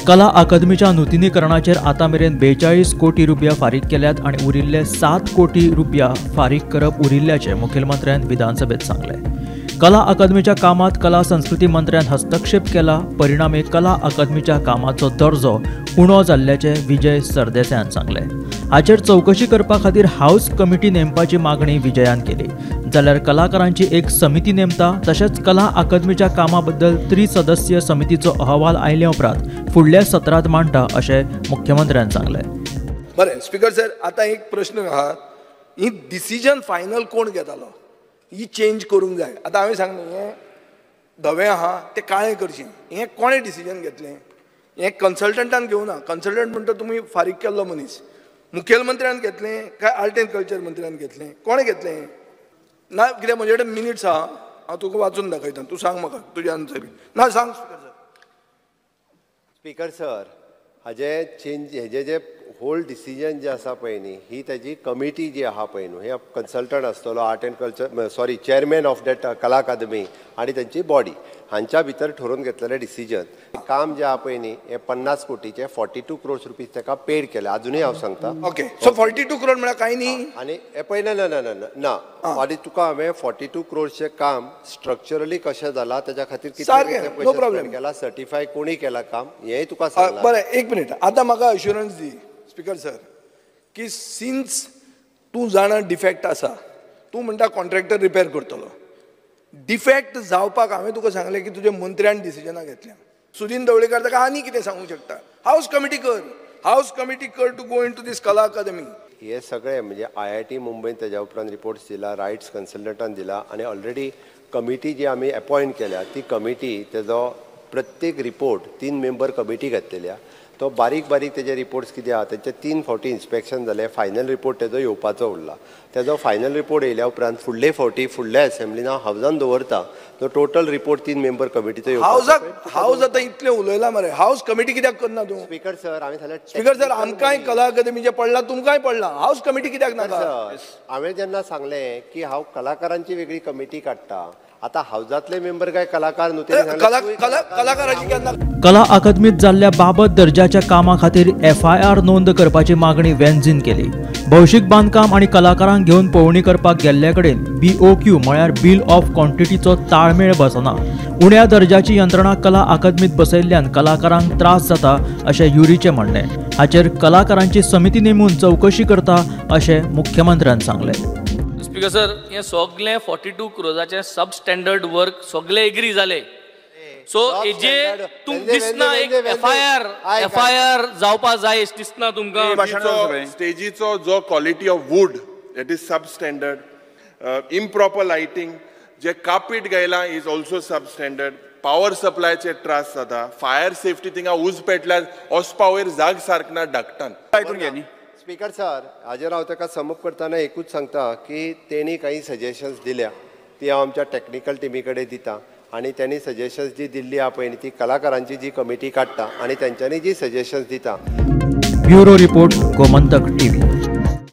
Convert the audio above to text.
कला अकादमीच्या नुतनीकरणाचेर आतां मेरेन 42 कोटी रुपया फारीक केल्यात आनी उरिल्ले 7 कोटी रुपया फारीक करप उरिल्ल्याचें मुखेलमंत्र्यान विधानसभेत सांगलें. कला अकादमीच्या कामात कला संस्कृती मंत्र्यान हस्तक्षेप केला, परिणामी कला अकादमीच्या कामाचो दर्जो उणो जाल्ल्याचें विजय सरदेसायान सांगलें. हाचेर चवकशी करपा खातीर हावस कमिटी नेमपाची मागणी विजयान केली. जाल्यार कलाकारांची एक समिती नेमता, तशेंच कला अकादमीच्या कामा बद्दल त्रिसदस्यीय समितीचो अहवाल आयले उपरांत फुडल्या सत्रांत मांडटा अशें मुख्यमंत्र्यान सांगलें. बरें स्पीकर सर, आतां एक प्रश्न आहा, ही डिसिजन फायनल कोण घेतालो ही चेंज करूंक जाय. आतां हांवें सांगलें हें धवें आहा तें काळें करचें, हें कोणें डिसिजन घेतलें? हें कन्सल्टंटान घेवना. कन्सल्टंट म्हणटा तुमी फारीक केल्लो मनीस, मुखेलमंत्र्यान घेतलें काय आर्ट एंड कल्चर मंत्र्यान घेतलें? कोणें घेतलें? ना कित्याक म्हजे कडेन मिनिट्स आहा, हांव तुका वाचून दाखयता, तूं सांग म्हाका तुज्या आन्सर. ना सांग स्पीकर सर. स्पीकर सर, हाजे चेंज हेजे जे होल डिसिजन जे आसा पळय न्ही, ही ताजी कमिटी जी आहा पळय न्हू, हे कन्सल्टंट आसतलो art and culture sorry chairman of that Kala Akademi आनी तांची बॉडी हांच्या भितर ठरोवन घेतलेलें डिसिजन. काम जें आहा पळय न्ही हें 50 कोटीचें 42 क्रोर्स रुपीज ताका पेड केलें. आजुनूय हांव सांगता. ओके, सो 42 क्रोड म्हळ्यार कांय न्ही. आनी हें पळय ना ना ना ना, आनी तुका हांवें 42 क्रोर्सचें काम स्ट्रक्चरली कशें जालां ताच्या खातीर कितले पयशे केला, सर्टिफाय कोणी केलां काम, हेंय तुका सांगलां. बरें एक मिनीट, आतां म्हाका अश्युरन्स दी स्पीकर सर की सिन्स तूं जाणा डिफेक्ट आसा, तूं म्हणटा कॉन्ट्रॅक्टर रिपेर करतलो, डिफेक्ट जावपाक हांवें तुका सांगलें की तुज्या मंत्र्यान डिसिजनां घेतल्या. सुदीन ढवळीकार ताका आनी कितें सांगूंक शकता? हावस कमिटी कर, हावस कमिटी कर to go into this Kala Akademi. हे सगळे म्हणजे IIT मुंबयन तेज्या उपरांत रिपोर्ट्स दिला, रायट्स कन्सल्टंटान दिला आनी ऑलरेडी कमिटी जी आमी अपॉयंट केल्या ती कमिटी तेजो प्रत्येक रिपोर्ट 3 मेंबर कमिटी घातलेली आहा. तो बारीक बारीक तेजे रिपोर्ट्स कितें आहा तेचे 3 फावटी इन्स्पेक्शन जालें, फायनल रिपोर्ट तेजो येवपाचो उरला. तेजो फायनल रिपोर्ट येयल्या उपरांत फुडले फावटी फुडल्या एसेंब्लीन हांव हावजान दवरता तो टोटल रिपोर्ट 3 मेंबर कमिटीचो येवपाचो. हावज आतां इतलें उलयलां मरे, हावज कमिटी कित्याक करना तूं? स्पीकर सर, हांवें सांगलें स्पीकर सर आमकांय कला अकादमीचें पडलां, तुमकांय पडलां, हावज कमिटी कित्याक नाका? हांवें जेन्ना सांगलें की हांव कलाकारांची वेगळी कमिटी काडटा, आतां हावजांतले मेंबर काय कलाकार न्हू, कलाकाराची केन्ना? कला अकादमीत जाल्ल्या बाबत दर्जाच्या कामा खातीर FIR नोंद करपाची मागणी वेन्झीन केली. भौशीक बांदकाम आनी कलाकारांक घेवन पळोवणी करपाक गेल्ले कडेन BOQ म्हळ्यार बिल ऑफ क्वॉन्टिटीचो ताळमेळ बसना. उण्या दर्जाची यंत्रणा कला अकादमीत बसयल्ल्यान कलाकारांक त्रास जाता अशें युरीचें म्हणणें. हाचेर कलाकारांची समिती नेमून चवकशी करता अशें मुख्यमंत्र्यान सांगलें. स्पीकर सर, हें सगळें 42 क्रोजाचें सब स्टँडर्ड वर्क सगळे एग्री जाले. सो हेजे तुमकां दिसना एक FIR जावपा जाय दिसना तुमकां? स्टेजीचो जो quality of wood that is sub standard, improper lighting, जे कापीट गेलां is also sub standard, power सप्लायचे त्रास जाता, फायर सेफ्टी थिंगा उज पेटल्यार वचपा वयर जाग सारकना धाकटान. स्पीकर सर, हाजेर हांव ताका समप करतना एकूच सांगता की तेणी काही सजेशन्स दिल्या ती हांव आमच्या टॅक्निकल टिमी कडेन दिता आनी तेणी सजेशन्स जी दिल्ली आहा पळय ती कलाकारांची जी कमिटी काडटा आनी तेंच्यांनी जी सजेशन्स दिता. Bureau report, Gomantak TV.